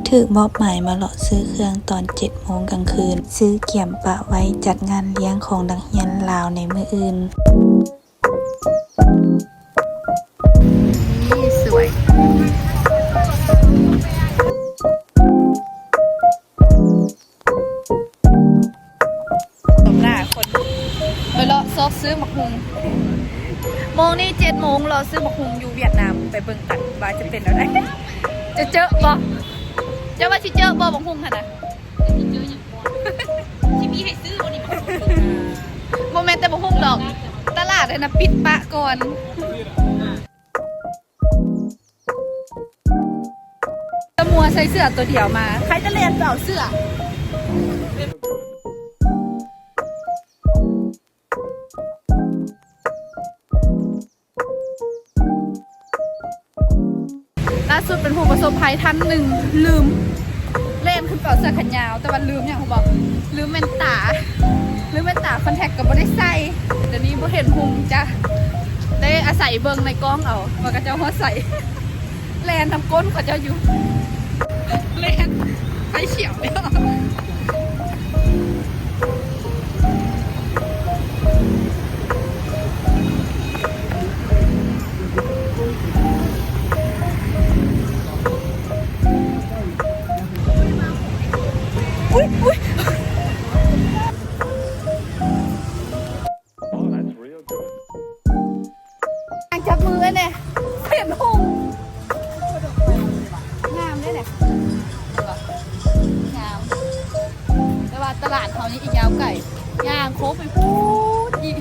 ຖືກມອບໝາຍມາເລາະຊື້ເຄື່ອງຕອນເຈັດໂມງກາງຄືນ, ຊື້ກຽມປະໄວ້ຈັດງານລ້ຽງຂອງນັກຮຽນລາວໃນມື້ອື່ນ. ນີ້ສວຍ. ສົມໜ້າຄົນ ໄປເລາະຊອກຊື້ໝາກຫຸ່ງ. ໂມງນີ້ເຈັດໂມງ ເລາະຊື້ໝາກຫຸ່ງຢູ່ຫວຽດນາມ. ໄປເບິ່ງກັນວ່າຈະເປັນແນວໃດ. ຈະເຈີບໍ່? ເຈົ້າວ່າຊິເຈີບໍ່ ໝາກຫຸ່ງຫັ້ນນະ? ຊິມີໃຫ້ຊື້ບໍ່ນີ້ ໝາກຫຸ່ງ? ບໍ່ແມ່ນແຕ່ໝາກຫຸ່ງດອກ, ຕະຫຼາດຫັ້ນນະປິດປະກ່ອນ. ຕະມົວໃສ່ເສື້ອຕົວດຽວມາ, ໃຜຈະແລ່ນໄປເອົາເສື້ອ. ລ່າສຸດເປັນຜູ້ປະສົບໄພທ່ານໜຶ່ງ ລືມ ແລ່ນຂຶ້ນໄປເອົາເສື້ອແຂນຍາວ, ແຕ່ວ່າລືມຫຍັງຮູ້ບໍ່? ລືມແວ່ນຕາ, ລືມແວ່ນຕາ ຄອນແທັກກໍບໍ່ໄດ້ໃສ່. ດຽວນີ້ບໍ່ເຫັນຫຸ່ງຈ້ະ, ໄດ້ອາໄສເບິ່ງໃນກ້ອງເອົາວ່າເຂົາເຈົ້າຮອດໃສ. ແລ່ນນຳກົ້ນເຂົາເຈົ້າຢູ່, ແລ່ນໄຟຂຽວແລ້ວ. ອຸ້ຍ ອຸ້ຍ. ຍ່າງຈັບມືເອີຍແນ່ ເຫັນຫຸ່ງ. ງາມເດ້ແຫຼະ ງາມ, ແຕ່ວ່າຕະຫຼາດເຮົານີ້ອີກຍາວໄກ, ຍ່າງໂຄ້ງໄປພຸ້ນອີກ.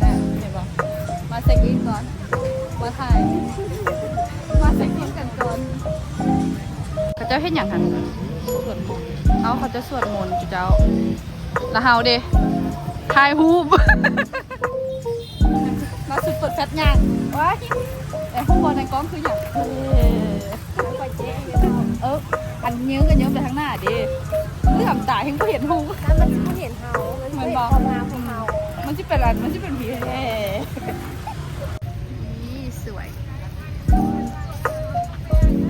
ນະ ເຫັນບໍ່? ມາເຊັກອິນກ່ອນ, ມາຖ່າຍ, ມາເຊັກອິນກັນກ່ອນ. ເຂົາເຈົ້າເຮັດຫຍັງຫັ້ນ? ສວດມົນ. ເອົາ ເຂົາເຈົ້າສວດມົນເຈົ້າ. ແລ້ວເຮົາເດ ຖ່າຍຮູບ. ມາສຸດເປີດແຟດຍ່າງ. ວ້າຍ ແຕ່ຮູ້ບໍ່ໃນກ້ອງຄືຫຍັງ? ເອີ ເອີ ອັນຍິງກໍຍິງໄປທາງໜ້າເດ, ເຫຼືອມຕາແຮ່ງບໍ່ເຫັນຫຸ່ງ. ມັນຊິບໍ່ເຫັນເຮົາ, ມັນຊິບໍ່ເຫັນຄວາມງາມຂອງເຮົາ. ມັນຊິເປັນອັນ ມັນຊິເປັນຜີແທ້. ນີ້ສວຍ.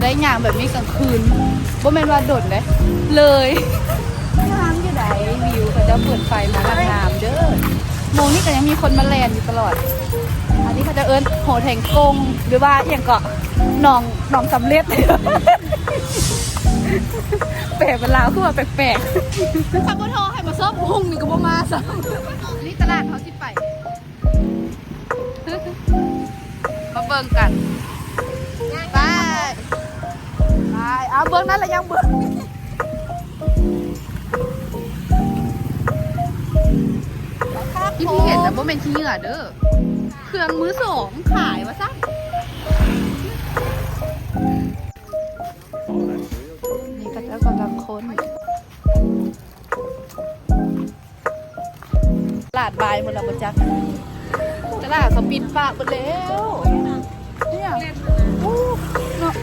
ໄດ້ຍ່າງແບບນີ້ກາງຄືນ ບໍ່ແມ່ນວ່າດົນເດ້ ເລີຍ. ງາມຢູ່ໃດ ວິວເຂົາເຈົ້າເປີດໄຟມາງາມເດີ. ໂມງນີ້ກໍຍັງມີຄົນມາແລ່ນຢູ່ຕະຫຼອດ. ອັນນີ້ເຂົາເຈົ້າເອີ້ນຫົວແທງກົງ ຫຼືວ່າອີ່ຫຍັງເກາະ ໜອງ ໜອງສຳເລັດ. ແປເປັນລາວຄືວ່າແປກໆ. ຄັນບໍ່ໂທໃຫ້ມາຊອບຫຸ່ງນີ້ກໍບໍ່ມາຊ້ຳ. ນີ້ຕະຫຼາດເຮົາຊິໄປ ມາເບິ່ງກັນ. ໄປ ໄປ ເອົາເບິ່ງນັ້ນລະຍັງເບິ່ງ. ທີ່ເຫັນນະບໍ່ແມ່ນຂີ້ເຫຍື້ອເດີ ເຄື່ອງມືສອງຂາຍວ່າຊັ້ນ. ນີ້ເຂົາເຈົ້າກຳລັງຄົ້ນ. ຕະຫຼາດບາຍໝົດແລ້ວບໍ່ຈັກ, ຕະຫຼາດເຂົາປິດປະເບິດແລ້ວ. ນີ້ຫຍັງ? ໂອ້ ເນາະ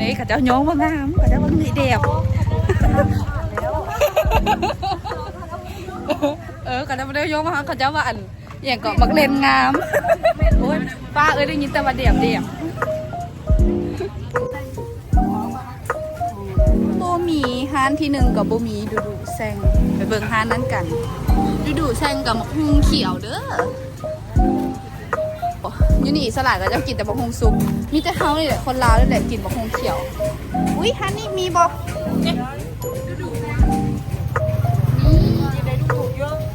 ນີ້ເຂົາເຈົ້າຍ້ອງວ່າງາມ, ເຂົາເຈົ້າວ່າງາມແດບ. ເອີ ເຂົາເຈົ້າບໍ່ໄດ້ຍ້ອງວ່າງາມ, ເຂົາເຈົ້າວ່າອັນ ອີ່ຫຍັງເກາະ ໝາກເລັ່ນງາມ. ໂອ້ຍ ປ້າເອີຍ ໄດ້ຍິນແຕ່ວ່າແດບໆ. ບໍ່ມີ, ຮ້ານທີໜຶ່ງກໍບໍ່ມີດູດູແຊງ. ໄປເບິ່ງຮ້ານນັ້ນກັນ. ດູດູແຊງກັບໝາກຫຸ່ງຂຽວເດີ. ຢູ່ນີ້ສະຫຼາຍກໍເຈົ້າກິນແຕ່ໝາກຫຸ່ງສຸກ. ມີແຕ່ເຮົານີ້ແຫຼະ ຄົນລາວນີ້ແຫຼະກິນໝາກຫຸ່ງຂຽວ. ອຸ້ຍ ຮ້ານນີ້ມີບໍ່? ມີ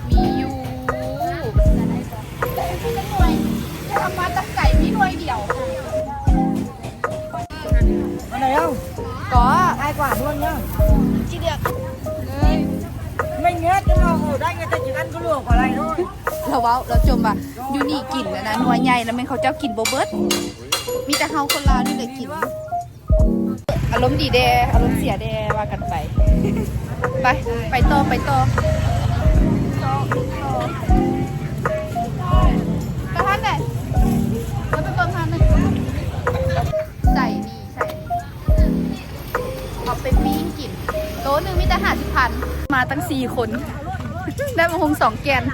ມີຢູ່. ແຕ່ມີຈັກໜ່ວຍ, ເອົາມາແຕ່ໄກມີໜ່ວຍດຽວ. ອັນໃດເອົາ? ກໍອ້າຍກວ່າດ້ວຍເນາະ. ຊິເລືອກເລີຍ. ແມ່ນເງິນຈະມາໂຫໄດ້ເງິນແຕ່ຊິກັນກໍຫຼວງກວ່າໄດ້ເນາະ. ລາວເວົ້າ, ລາວຈົ່ມວ່າ ຢູ່ນີ້ກິນອັນນັ້ນໜ່ວຍໃຫຍ່ ແລ້ວແມ່ນເຂົາເຈົ້າກິນບໍ່ເບິດ. ມີແຕ່ເຮົາຄົນລາວນີ້ແຫຼະກິນ. ອາລົມດີແດ່ ອາລົມເສຍແດ່ ວ່າກັນໄປ. ໄປ ໄປຕໍ່ ໄປຕໍ່ ໄປທາງໃດ? ເຮົາໄປເບິ່ງທາງໜຶ່ງ. ໃສ່ນີ້ ໃສ່ນີ້ ເອົາໄປປີ້ງກິນ. ໂລໜຶ່ງມີແຕ່ຫ້າສິບພັນ. ມາຕັ້ງສີ່ຄົນ ໄດ້ໝາກຫຸ່ງສອງແກ່ນ. ໄປ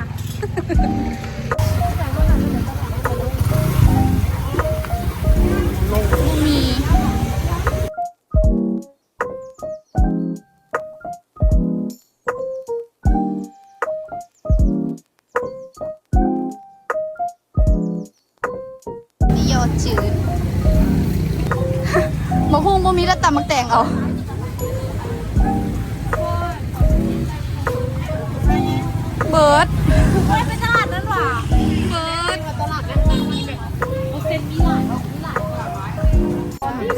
ຈືດ ໝາກຫຸ່ງບໍ່ມີ ແລ້ວຕຳໝາກແຕງເອົາ. ເບີດ ໄປຕະຫຼາດນັ້ນຫວາ? ເບີດ ຕະຫຼາດນັ້ນມີແບບ ເປີເຊັນມີຫຼາຍເນາະ ມີຫຼາຍ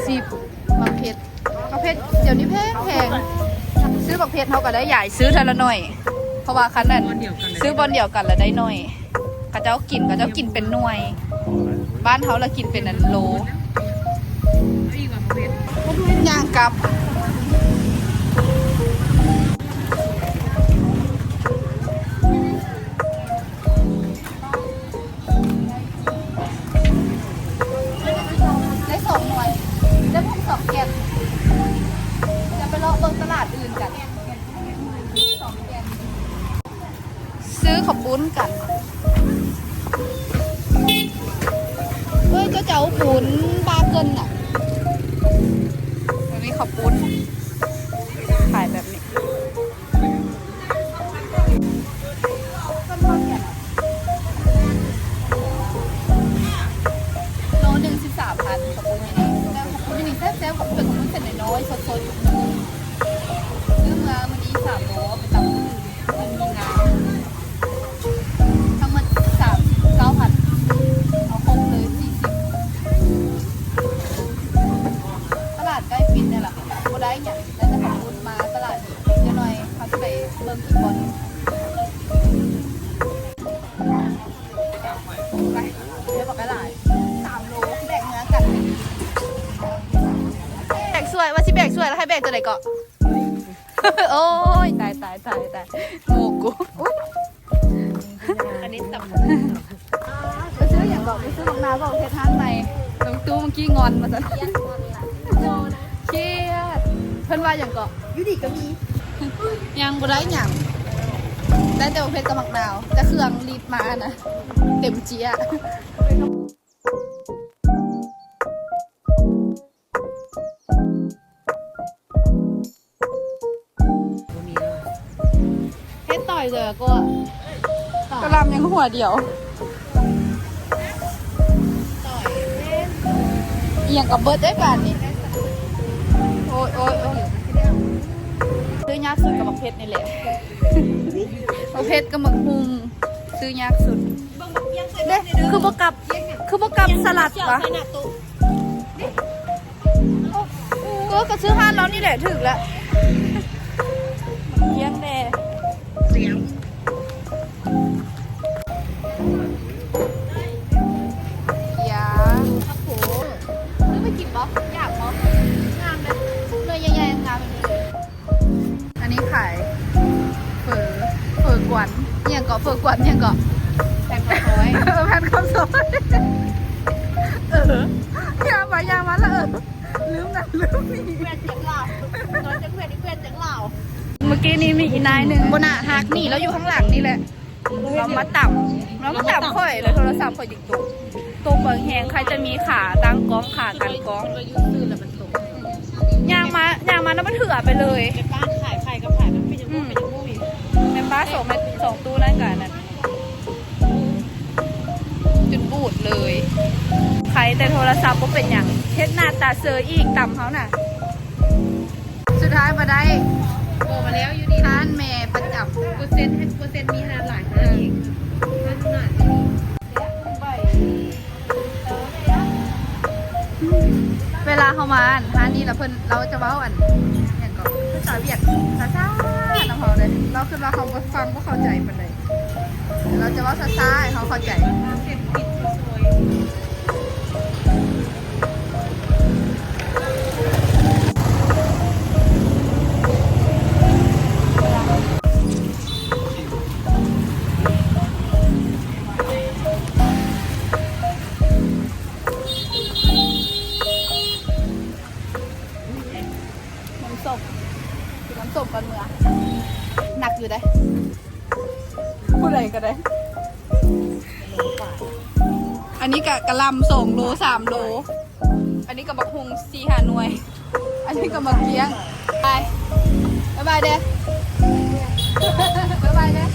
ສິບ ໝາກເຜັດ ໝາກເຜັດດຽວນີ້ແພງໆ ຊື້ໝາກເຜັດເຮົາກໍໄດ້ ຍາຍຊື້ເທື່ອລະໜ້ອຍ ເພາະວ່າຄັນນັ້ນ ຊື້ບ່ອນດຽວກັນລະໄດ້ໜ້ອຍ. ເຂົາເຈົ້າກິນ ເຂົາເຈົ້າກິນເປັນໜ່ວຍ ບ້ານເຮົາລະກິນເປັນອັນໂລ ຍ່າງກັບ ໄດ້ສອງໜ່ວຍ ໄດ້ເພີ່ມສອງແກ່ນ ຈະໄປເລາະເບິ່ງຕະຫຼາດອື່ນກັນ ສອງແກ່ນ. ຊື້ເຂົ້າປຸ້ນກັນ ເອີຍ ເຈົ້າເຈົ້າປຸ້ນບາເກີນນະ ມັນມີເຂົ້າປຸ້ນຂາຍແບບນີ້ ໂລໜຶ່ງສິບສາມພັນ ເຂົ້າປຸ້ນຢູ່ນີ້ ແຕ່ເຂົ້າປຸ້ນຢູ່ນີ້ແຊບໆ ເຂົາເປັນເຂົ້າປຸ້ນເສັ້ນນ້ອຍໆ ສົດໆ ຊື້ມາມື້ນີ້ສາມໂລ ເອົາໄປຕຳ ມັນມີນ້ຳ ທັງໝົດສາມສິບເກົ້າພັນ ເອົາຄົບເລີຍສີ່ສິບ. ຕະຫຼາດໃກ້ປິດແລ້ວລະ ບໍ່ໄດ້ຫຍັງ ໄດ້ແຕ່ເຂົ້າປຸ້ນມາຕະຫຼາດນີ້ ຈັກໜ່ອຍເຮົາຊິໄປເບິ່ງອີກບ່ອນໜຶ່ງ ໄປ ເດີບັກຫຼາຍ ສາມໂລ ແບກເມືອກັນ ແບກສວຍ ວ່າຊິແບກສວຍ ແລ້ວໃຫ້ແບກຕົວໃດເກາະ? ໂອ້ຍ ຕາຍ ຕາຍ ຕາຍ ຕາຍ ໝູ່ກູ ອັນນີ້ສຳຄັນ ໄປຊື້ຫຍັງເກາະ ໄປຊື້ໝາກນາວ ເຮັດຮ້ານໃໝ່ ນ້ອງຕູ້ເມື່ອກີ້ງອນວ່າຊັ້ນ ຄຽດ ເພິ່ນວ່າຫຍັງເກາະ ຢູ່ດີກໍມີ ຍັງບໍ່ໄດ້ຫຍັງ ໄດ້ແຕ່ໝາກເຜັດກັບໝາກນາວ ແຕ່ເຄື່ອງລີດມານະ ເຕັມເຈ້ຍ. ເຮັດຕ່ອຍເຫຼືອກວ່າ ກະລຳຍັງຫົວດຽວ ອີ່ຫຍັງກະເບິດເດ້ບາດນີ້ ໂອ້ຍ ໂອ້ຍ ໂອ້ຍ ຊື້ຍາກສຸດກະບັກເຜັດນີ້ແຫຼະ ບັກເຜັດກະບັກຫຸ່ງ ຊື້ຍາກສຸດ ເດ້ ຄືບໍ່ກັບ ຄືບໍ່ກັບສະຫຼັດວະ? ເອີ ກໍຊື້ຮ້ານລາວນີ້ແຫຼະ ຖືກລະ ກ້ຽງແດ່ ກ້ຽງ ໂອ້ ຊື້ໄປກິນບໍ່? ຢາກບໍ່? ງາມເດ້ ໜ່ວຍໃຫຍ່ໆ ງາມແບບນີ້ເລີຍ. ອັນນີ້ຂາຍເຝີ ເຝີກວນ ອີ່ຫຍັງເກາະ ເຝີກວນ ອີ່ຫຍັງເກາະ ແຜ່ນເຂົ້າຊອຍ ເອີ ແຜ່ນເຂົ້າຊອຍ ເອີ ຍ່າງໄປຍ່າງມາລະ ເອີ ລືມນັ້ນລືມນີ້ ເພື່ອນຈາກລາວ ນອກຈາກເພື່ອນ ເພື່ອນຈາກລາວ. ເມື່ອກີ້ນີ້ມີອີ່ນາຍໜຶ່ງບໍ່ໜ້າຮັກ ນີ້ລາວຢູ່ຂ້າງຫຼັງນີ້ແຫຼະ ລາວມາຕຳ ລາວມາຕຳຂ້ອຍ ແລ້ວໂທລະສັບຂ້ອຍ ຕົກ ຕົກແຮງໆ ໃຜຈະມີຂາຕັ້ງກ້ອງ ຂາກັນກ້ອງ ຍ່າງມາ ຍ່າງມາແລ້ວມັນເຫືອໄປເລີຍ ແມ່ປ້າຂາຍໄຂ່ກັບຂາຍມັນເປັນຫຍັງບໍ່ ເປັນຫຍັງບໍ່ ແມ່ປ້າສອງແມ່ ສອງຕູ້ນັ້ນກະອັນນັ້ນ ຈົນບູດເລີຍ ໃຄແຕ່ໂທລະສັບບໍ່ເປັນຫຍັງ ເຮັດໜ້າຕາເຊີອີກ ຕຳເຮົານະ. ສຸດທ້າຍມາໄດ້ ໂອ້ ມາແລ້ວຢູ່ນີ້ ຮ້ານແມ່ປະຈຳ ເປີເຊັນ ເປີເຊັນມີຮ້ານຫຼາຍຮ້ານອີກ ຮ້ານຂະໜາດນີ້ ເວລາເຮົາມາຮ້ານນີ້ລະ ເພິ່ນ ລາວຈະເວົ້າອັນ ຫຍັງເກາະ ພາສາຫວຽດຊ້າໆນຳເຮົາເດ້ ລາວຄິດວ່າເຮົາບໍ່ຟັງ ບໍ່ເຂົ້າໃຈປານໃດ ລາວຈະເວົ້າຊ້າໆໃຫ້ເຮົາເຂົ້າໃຈ. ນ້ຳສົ້ມ ກິນນ້ຳສົ້ມກ່ອນເມືອ ໜັກຢູ່ເດ້. ຜູ້ໃດກໍໄດ້ ອັນນີ້ກະກະຫຼ່ຳສອງໂລ ສາມໂລ ອັນນີ້ກະບັກຫຸ່ງສີ່ຫ້າໜ່ວຍ ອັນນີ້ກະໝາກກ້ຽງ ໄປ ບາຍບາຍເດີ້ ບາຍບາຍເດີ້.